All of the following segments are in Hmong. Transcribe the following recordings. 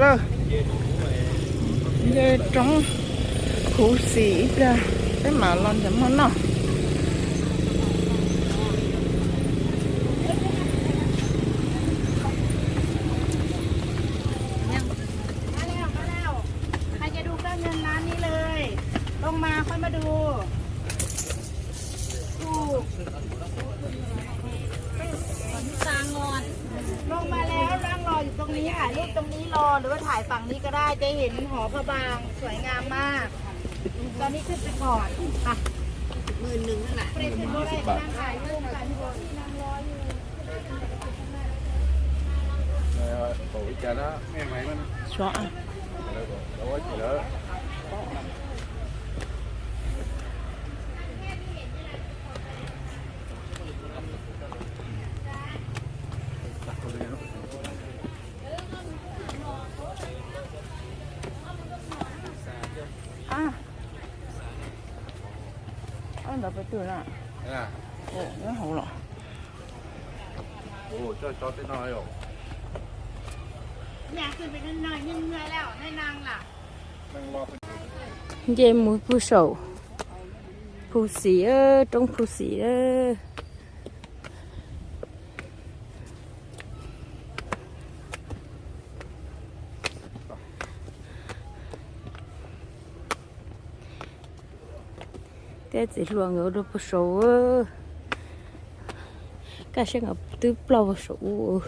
Lawm, nce roob Phu Xis ib pliag peb mam los nrog mog noj.ใครจะดูเครื่องเงินร้านนี้เลย ลงมาค่อยมาดู ถูก ลงมาแล้วนั่งรออยู่ตรงนี้ ถ่ายรูปตรงนี้รอ หรือว่าถ่ายฝั่งนี้ก็ได้ จะเห็นหอพระบางสวยงามมาก ตอนนี้ขึ้นไปก่อน ไป หมื่นหนึ่งนั่นแหละ เปลี่ยนเป็นรถได้ นั่งถ่ายรูปกัน นั่งรออยู่ Xyov. Ab, ntawd peb twg na? Nyob hauv los? Nce mus puag saum Phu Xis, roob Phu Xis. Thiab txiv hluas nkawd ua rau puag saud, kaj siab nkawd twb plaub puag saum ub.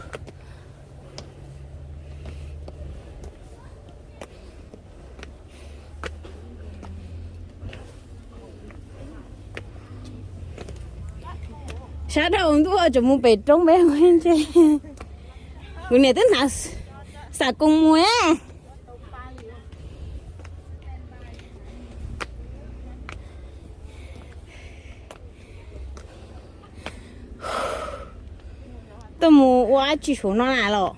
Sab dhau ntuj tseem mus pem roob peb ntse. Kuv niam twb hnav xav koos mus. Tuaj mus ua dab tsi saum no na los?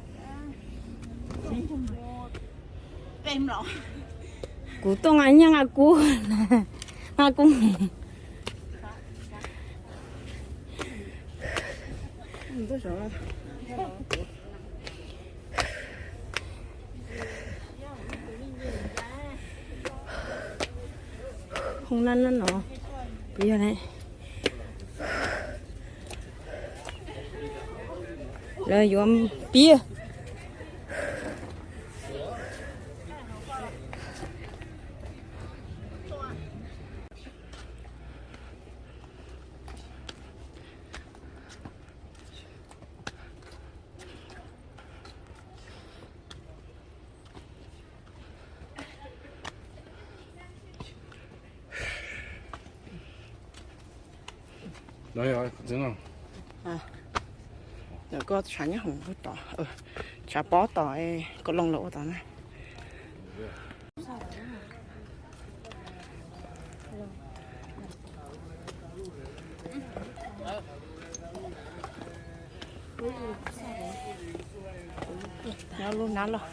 Kuv tuaj nqa nyiaj nqa kub, nqa kub. Hoob nab no, yog ne, lawv yuav piab. Koj tshav nyob hauv tod, tshav pob tod, koj loo los ua tod na. Nyob lub nab loj.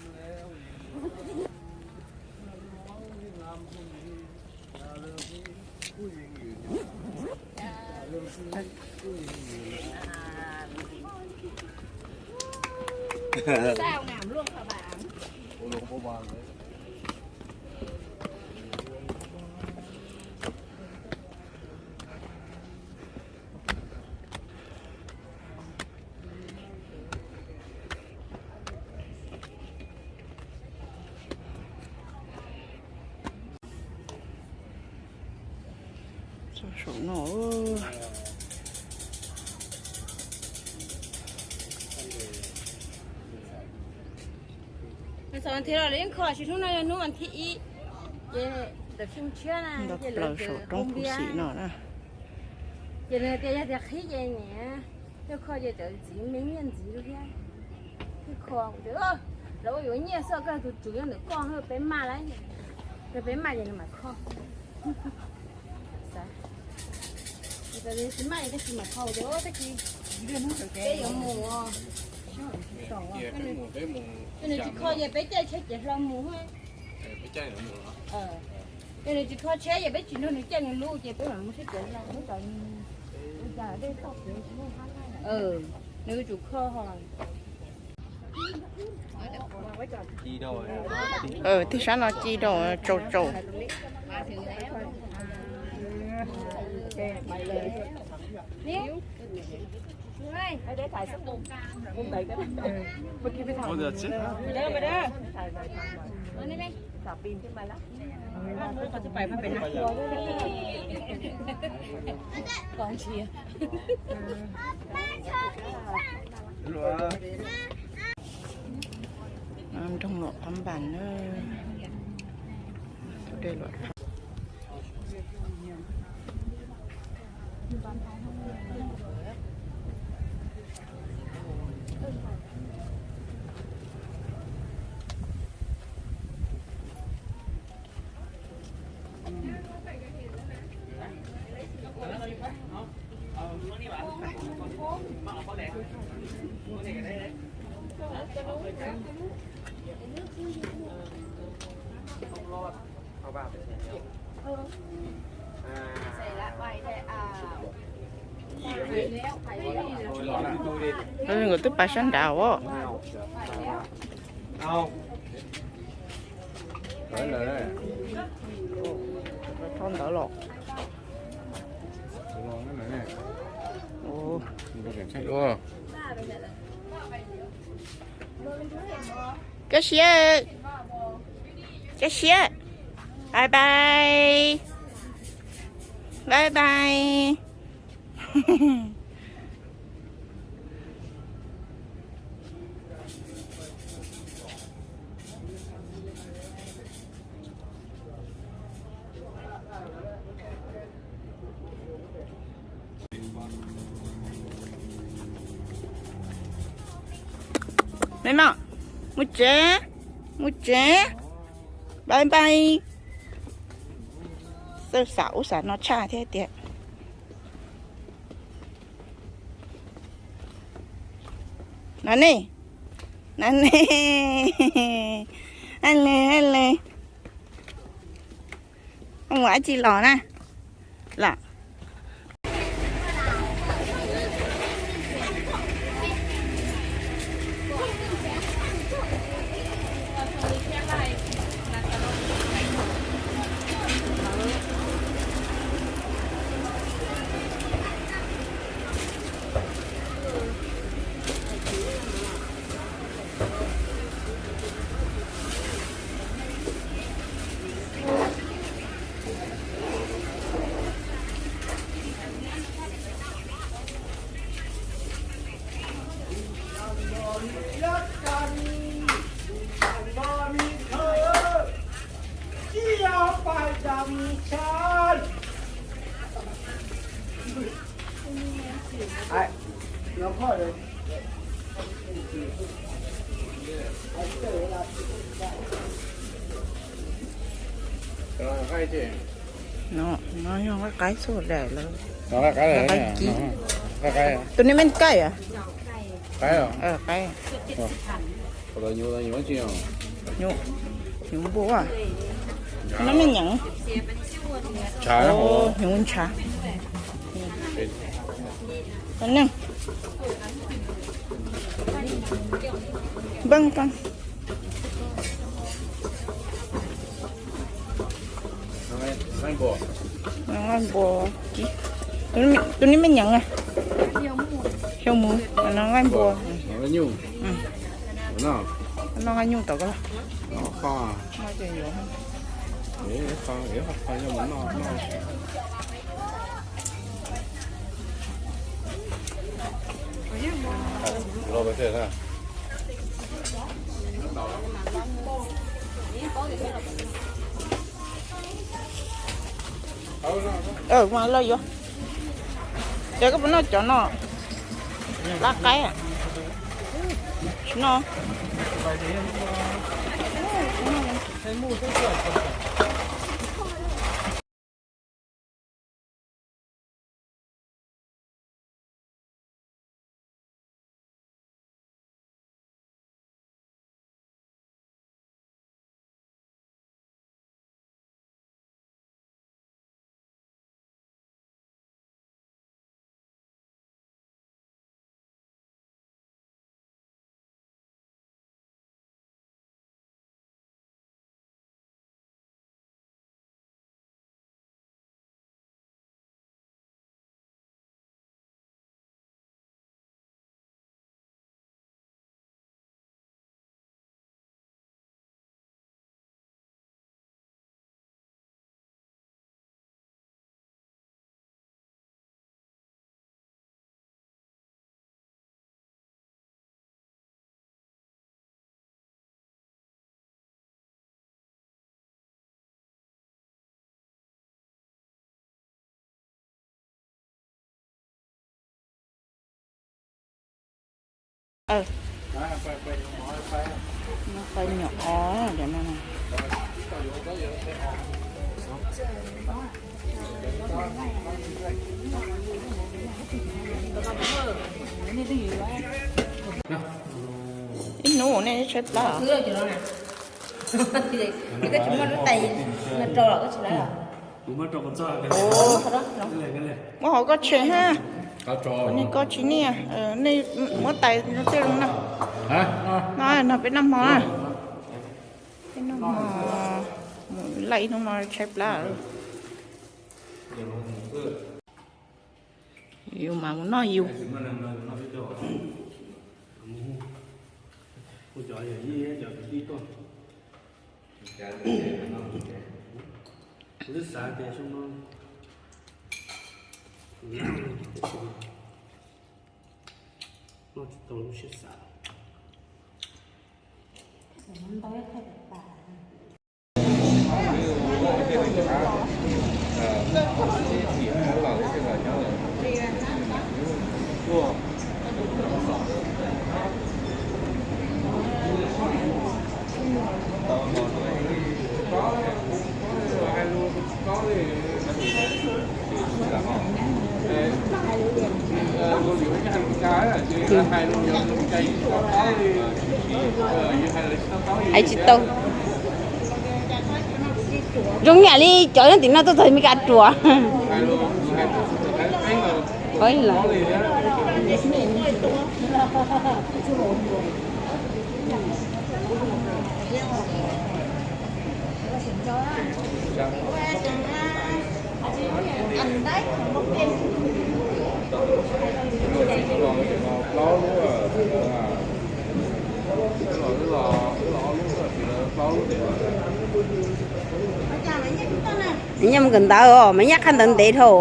Saum no. Xaum thib los lawv yeej kho, tsis hnub no yog hnub vas thib ib, ces ntawm xyoo tshiab na, ces lawv plaws saum roob Phu Xim no na. Ces nws tias yog tias qhib ces niam, yog kho ces cov ntxiv me nyiaj ntxiv thiab. Thiaj kho, kuv tias lawv ua yuav nyiaj xwb, koj tus tswv nyob ntawm koj, peb maj lawm, yog peb maj ces nws mam kho. Tsis maj ces tsis mam kho, ces tag kis peb yuav mus. Yog nws tsis kho ces peb caij tsheb ciav hlo mus. Yog nws tsis kho tsheb ces peb tsis nrog nws caij nws lub, ces peb mam mus tsheb ciav hlo, ua cas dej toj kev. Nws yuav tsum kho ho. Tej sab no ci rau tsaus tsaus. Nroog Luam Phab Npas na. Nkawd twb pais sab nrad os. Tho ntawd los. Koj siab, koj siab. Bye bye. Bye bye. Me mom, mus tsev, mus tsev, bye bye. Txawj xav ub xav no tshaj thiab tiag. No ne, no ne, ale ale, mus dab tsi los na? Los. No, no yog nqaij qaib xwb lawm. Nqaij kib. Tus no me nqaij a? Qaib. Hnyuv npua. No me nyeem. Hnyuv ntshav. Npaj, nqaij npua. Tus no me nyeem a? Xyoo mus, no nqaij npua. No nqaij nyuj tau ko. Mas los yuav. Ces koj puas noj cov no? Lab qaib. Tsis noj. Qhov nyom os cov no. Ib hnub nej tshaib plab. Muab hauv koj tseg ha. Nej koj tsis niaj, nej muab tais no tej zoo na. No, no peb noj hmo na. Peb noj hmo, mus laij ib hnub no tshaib plab. Yus mas mus noj yus. Noj tsis tau lub siab xav. Hais tsis tau. Zoo yam li cov nyob tim no tuaj txog Meskas ruam. Nyob mus kawm ntawv os, mas nyob qhab ntawd ntev dhau.